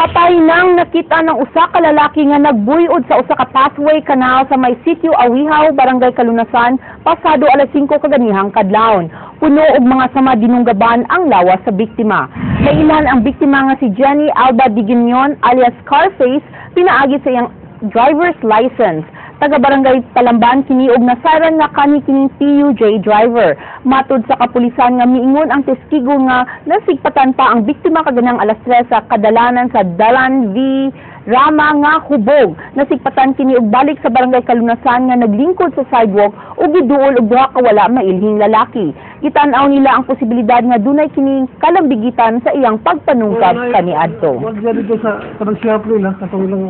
Patay nang nakita ng usa ka lalaki nga nagbuyod sa usa ka pathway canal sa may sitio Awihaw, Barangay Kalunasan, pasado alas 5 kaganihang kadlawon. Puno og mga sama dinunggaban ang lawas sa biktima. Nailan ang biktima nga si Jenny Alba Diginion alias Scarface pinaagi sa iyang driver's license. Taga Barangay Talamban kini og nasaran nga kani kining PUJ driver. Matud sa kapulisan nga miingon ang testigo nga nasigpatan pa ang biktima kaganang alas 3 sa kadalanan sa Dalan V Rama nga hubog. Nasigpatan kini og balik sa Barangay Kalunasan nga naglingkod sa sidewalk ug giduol og duha ka wala mailhing lalaki. Gitan-aw nila ang posibilidad nga dunay kining kalambigitan sa iyang pagpanungkab kaniadto. Wag siya dito sa kanang siyap nila, katong ilang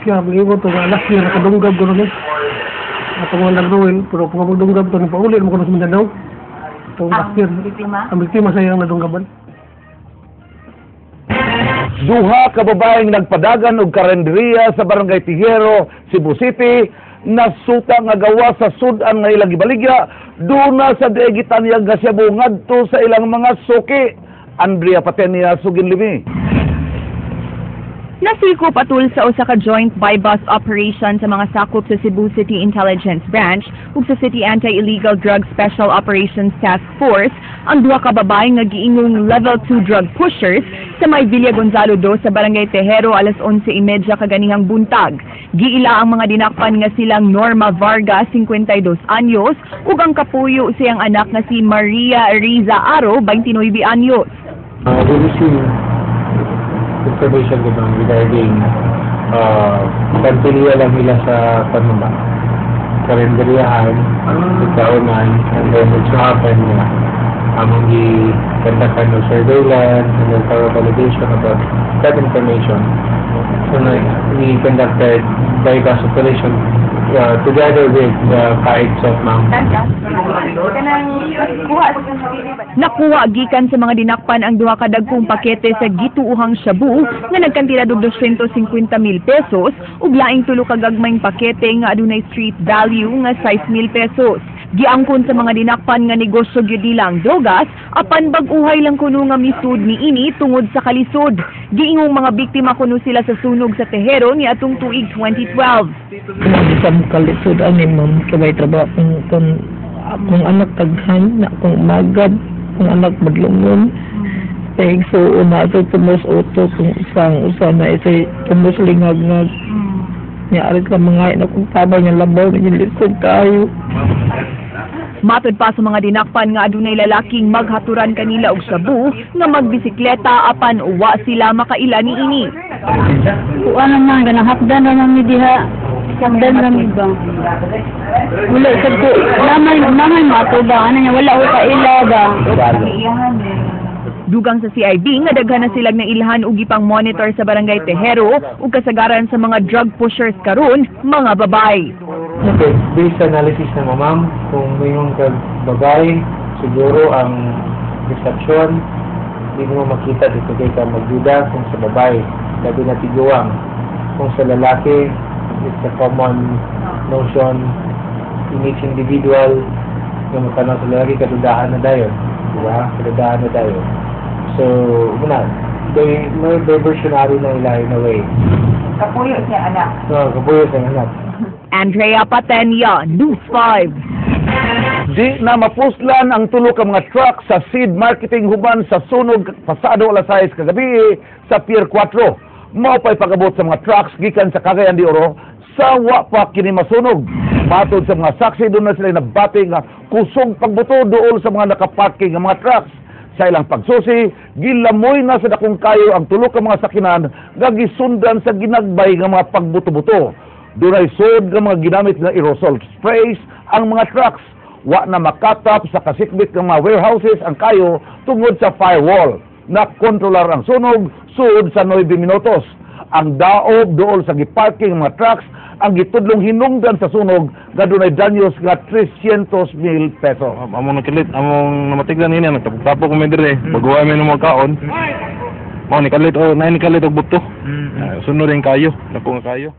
siyap nila to nga last year nakadunggab ko rin. Atong mga nagruel, pero kung magdunggab to, pauli mo ko sa Mindanao. Itong last year. Ang biktima sa iyang nadunggaban. Duha ka babaeng nagpadagan og karenderiya sa Barangay Tijero, Cebu City, nasuta nga gawa sa sud-an nga ilang gibaligya, duna sa diay gitanyag nga shabu ngadto sa ilang mga suki. Andrea Patenia, sugin limi. Nasikop atul sa usa ka joint buy-bust operation sa mga sakop sa Cebu City Intelligence Branch ug sa City Anti-Illegal Drug Special Operations Task Force ang duha ka babae nga giingong level 2 drug pushers sa may Villa Gonzalo 2 sa Barangay Tejero alas 11:30 kaganihang buntag. Giila ang mga dinakpan nga silang Norma Vargas, 52 anyos, ug ang kapuyo siyang anak nga si Maria Riza Aro, 29 anyos. We received information, diba, regarding kantilya lang nila sa panuma. Karenderiyahan, ikaonan, and then it so happened na among gi-conductan no surveillance and then thorough validation about that information. So na, we conducted buy-bust operation together with the kites of Ma'am. Nakuha gikan sa mga dinakpan ang duha ka dagkong pakete sa gituohang shabu nga nagkantidad og 250,000 pesos ug laing tulo ka gagmayng pakete nga adunay street value nga 6,000 pesos. Giangkon sa mga dinakpan nga negosyo gyud nila ang drogas apan bag-uhay lang kuno nga misud niini tungod sa kalisod. Giingong mga biktima kuno sila sa sunog sa Tejero niadtong tuig 2012. Sa kalisod ani, ma'am, kay may trabaho kung akong anak taghan na akong magad, akong anak madlungon. Kay so una sa tumos auto kung usang usa na isay tumos lingag-ngag. Nya arit ka mga na kung tabang niya labaw niya lisod kayo. Matod pa sa mga dinakpan nga adunay lalaking maghaturan kanila og shabu nga magbisikleta apan wa sila makaila niini. Kuan naman, ganang hapdan ra man mi diha. Hapdan ra mi ba. Wala sad ko, lamay mato ba, ano niya, wala ko kaila ba. Dugang sa CIB nga daghan na silang nailhan og gipang monitor sa Barangay Tejero ug kasagaran sa mga drug pushers karon mga babae. Okay, based sa analysis na mo, ma'am, kung mayroon kag babae, siguro ang reception, hindi mo makita dito kay ka magduda kung sa babae, labi na tiguang. Kung sa lalaki, it's a common notion in each individual nga magkano sa lalaki, kadudahan na dayon. Di ba? Kadudahan na dayon. So, muna, they, may diversionary na ila in a way. Kapuyo siya anak. No, kapuyo sa anak. Andrea Patenia, News 5. Di na mapuslan ang tulo ka mga truck sa seed marketing human sa sunog pasado alas 6 kagabi sa Pier 4. Mao pa'y pag-abot sa mga trucks gikan sa Cagayan de Oro sa wa pa kini masunog. Matod sa mga saksi, doon na sila nabati nga kusog pagbuto dool sa mga nakaparking nga mga trucks. Sa ilang pagsusi, gilamoy na sa dakong kayo ang tulo ka mga sakinan nga gisundan sa ginagbay nga mga pagbuto-buto. Dunay sud nga mga ginamit nga aerosol sprays ang mga trucks. Wa na makatap sa kasikbit ng mga warehouses ang kayo tungod sa firewall. Na kontrolar ang sunog sud sa 9 minutos. Ang daob dool sa giparking mga trucks ang gitudlong hinungdan sa sunog nga dunay danyos nga 300 mil peso. Among nakilit, among namatiglan nini, nagtapok-tapok kami dire. Baguhay mi ng mga kaon. Mao ni kalit o naay ni kalit og buto. Sunod rin kayo, dako nga kayo.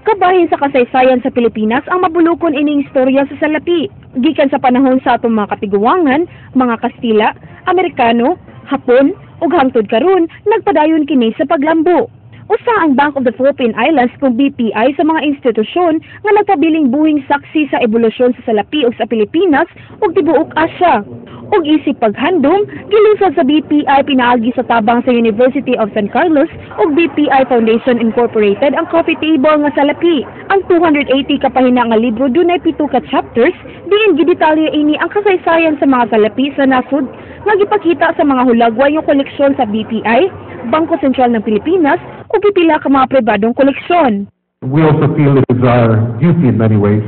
Kabahin sa kasaysayan sa Pilipinas ang mabulukon ining istorya sa salapi. Gikan sa panahon sa atong mga katiguwangan, mga Kastila, Amerikano, Hapon, ug hangtod karon nagpadayon kini sa paglambo. Usa ang Bank of the Philippine Islands kung BPI sa mga institusyon nga nagpabiling buhing saksi sa ebolusyon sa salapi ug sa Pilipinas ug tibuok Asya. Ug isip paghandom, gilusad sa BPI pinaagi sa tabang sa University of San Carlos ug BPI Foundation Incorporated ang coffee table nga salapi. Ang 280 ka pahina nga libro dunay 7 ka chapters, diin gidetalye ini ang kasaysayan sa mga salapi sa nasod nga gipakita sa mga hulagway nga koleksyon sa BPI, Bangko Sentral ng Pilipinas ug pipila ka mga pribadong koleksyon. We also feel it is our duty in many ways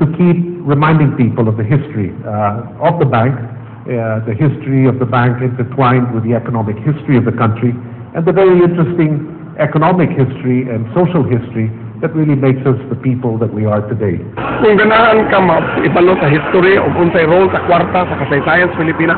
to keep reminding people of the history of the bank, the history of the bank intertwined with the economic history of the country, and the very interesting economic history and social history that really makes us the people that we are today. Kung ganahan ka maibalo sa history o unsay role sa kwarta sa kasaysayan sa Pilipinas,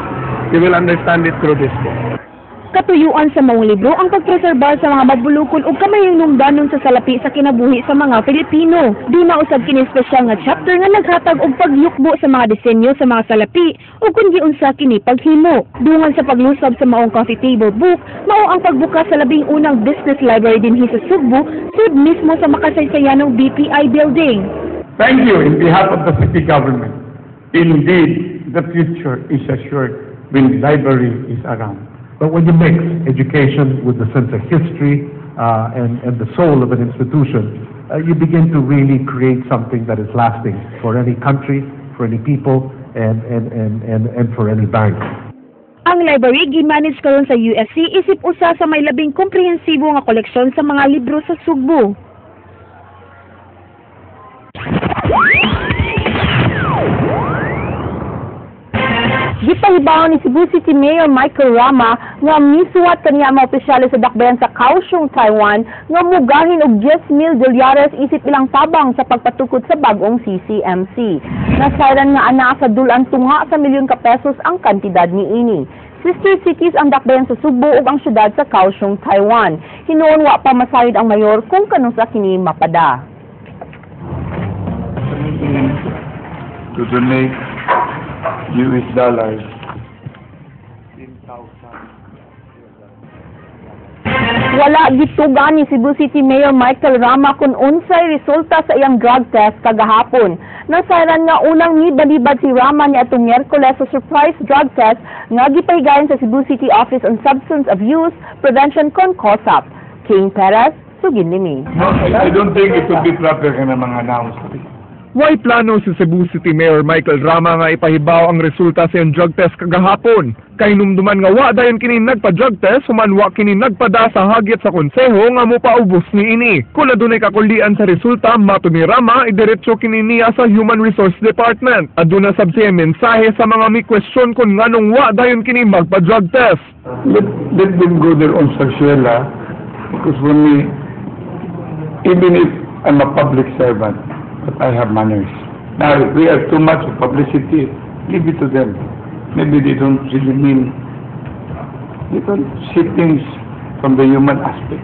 you will understand it through this book. Katuyuan sa maong libro ang pagpreserbar sa mga mabulukon ug kamahinungdanon sa salapi sa kinabuhi sa mga Filipino. Duna usab kini espesyal nga chapter nga naghatag og pagyukbo sa mga disenyo sa mga salapi ug kung giunsa kini paghimo. Dungan sa paglusab sa maong coffee table book, mao ang pagbukas sa 11 business library dinhi sa Sugbo, sud mismo sa makasaysayanong BPI building. Thank you in behalf of the city government. Indeed, the future is assured when library is around. But when you mix education with the sense of history and the soul of an institution, you begin to really create something that is lasting for any country, for any people, and for any bank. Ang library gimanage karon sa USC isip usa sa may labing komprehensibo nga koleksyon sa mga libro sa Sugbo. Gipahibaw ni Cebu City Mayor Michael Rama nga misuwat kaniya mga opisyales sa dakbayan sa Kaohsiung, Taiwan nga mugahin og 10,000 dolyares isip ilang tabang sa pagpatukod sa bag-ong CCMC. Nasayran nga anaa sa dul-an tunga sa milyon ka pesos ang kantidad niini. Sister cities ang dakbayan sa Sugbo ug ang syudad sa Kaohsiung, Taiwan. Hinuon wa pa masayod ang mayor kung kanusa kini mapada. To donate US dollars 10,000. Wala gituga ni Cebu City Mayor Michael Rama kung unsay resulta sa iyang drug test kagahapon. Nasayran nga unang nibalibad si Rama niadtong Miyerkules sa surprise drug test nga gipahigayon sa Cebu City Office on Substance Abuse Prevention kon COSAP. King Perez, Suginlimi. No, I don't think it would be proper ka na mga announce. Way plano si Cebu City Mayor Michael Rama nga ipahibaw ang resulta sa iyang drug test kagahapon. Kay numduman nga wa dayon kini nagpa-drug test human wa kini nagpada sa hagit sa konseho nga mopaubos niini. Kung adunay kakulian sa resulta, mato ni Rama, idiretso kini niya sa Human Resource Department. Aduna sab siya mensahe sa mga mi question kung nganong wa dayon kini magpa-drug test. Let them go their own sarsuela because for me, even if I'm a public servant, but I have manners. Now, if we have too much of publicity, give it to them. Maybe they don't really mean, they don't see things from the human aspect.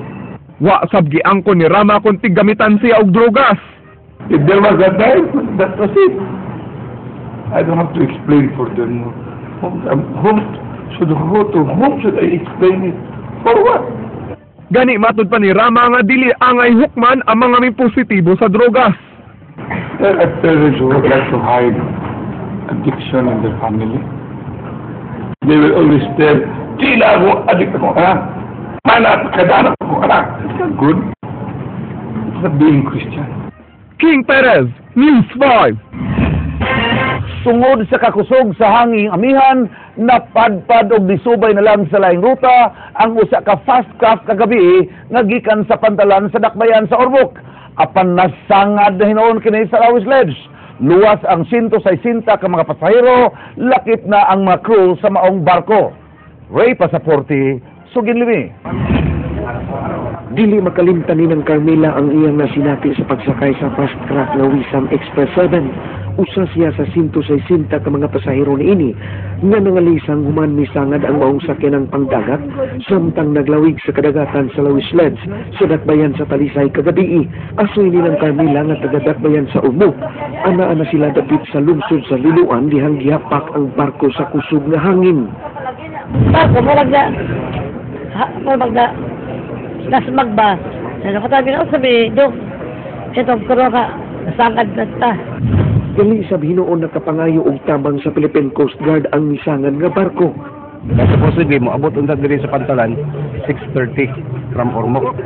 Wa sab giangkon ni Rama kung tiggamitan siya og drogas. If there was a time, that was it. I don't have to explain for them. Whom should go to? Whom should I explain it? For what? Gani matud pa ni Rama nga dili angay hukman ang mga may positibo sa drogas. There are parents who would like to hide addiction in their family. They will always tell, "Tila ako, addict ako, anak. Mana, kadana ako, anak." It's not good. It's not being Christian. King Perez, News 5. Tungod sa kakusog sa hanging amihan, napadpad og nisubay na lang sa laing ruta ang usa ka fast craft kagabi nga gikan sa pantalan sa dakbayan sa Ormoc. Apan nasangad na hinuon kini sa Rawis Ledge. Luwas ang 160 ka mga pasahero, lakip na ang mga crew sa maong barko. Ray Pasaporte, Suginlimi. Dili makalimtan ni ng Carmela ang iyang nasinati sa pagsakay sa fast craft nga Wisam Express 7. Usa siya sa 160 ka mga pasahero niini nga nangalisang human misangad ang maong sakyanang pangdagat samtang naglawig sa kadagatan sa Lawis Sleds sa Dakbayan sa Talisay kagabii. Asoy nilang Carmela nga taga Dakbayan sa Ormoc. Ana-ana sila dapit sa lungsod sa Liloan dihang gihapak ang barko sa kusog nga hangin. Barko, murag na, ha, murag na, nasmag ba? Nakatabi na sabi, Dok, ito, kuro ka, nasangad na ta. Gali sab hinuon nakapangayo og tabang sa Philippine Coast Guard ang misangan nga barko. Kaya supposedly mo abot unta diri sa pantalan 6:30 from Ormoc.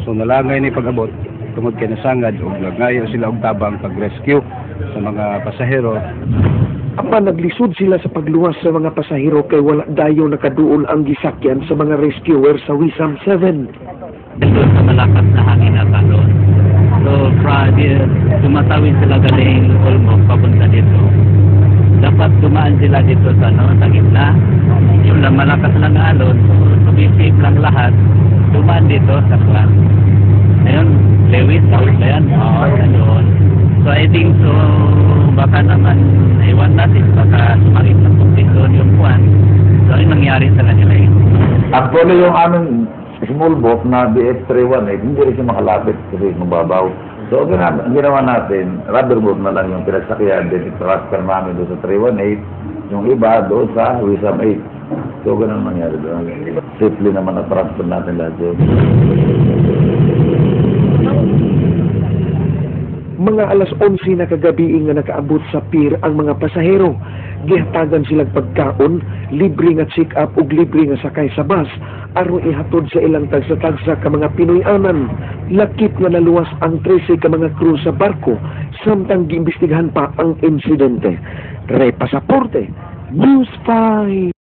So nalangay ni pag-abot tungod kay nasangad og nangayo sila og tabang pag-rescue sa mga pasahero. Apan naglisod sila sa pagluwas sa mga pasahero kay wala dayon nakaduol ang gisakyan sa mga rescuer sa Wisam 7. Doon sa malakas na hangin na doon. So, tumatawid sila galing Ormoc papunta dito. Dapat dumaan sila dito sa, ano, sa gitna. Yung lang malakas lang na alon, so tumisip lang lahat. Dumaan dito sa kwan. Ngayon, Lewis, Lewis ba yan? Oo, sa doon. So, I think so, baka naman, iwan natin, baka sumakit ng kunti doon yung kwan. So, ayun nangyari sa kanila yun. Actually, yung aming small boat na BF-318, hindi rin siya makalapit kasi mababaw. So, ang ginawa natin, rubber boat na lang yung pinagsakyan, then i-transfer namin doon sa 318, yung iba doon sa Wisam 8. So, ganun nangyari doon. Safely naman na-transfer natin lahat yun. Mga alas 11 na kagabi nga nakaabot sa pier ang mga pasahero. Gihatagan silang pagkaon, libre nga check-up ug libre nga sakay sa bus aron ihatod sa ilang tagsa-tagsa ka mga Pinoy-anan. Lakip nga naluwas ang 13 ka mga crew sa barko samtang giimbestigahan pa ang insidente. Re Pasaporte, News 5.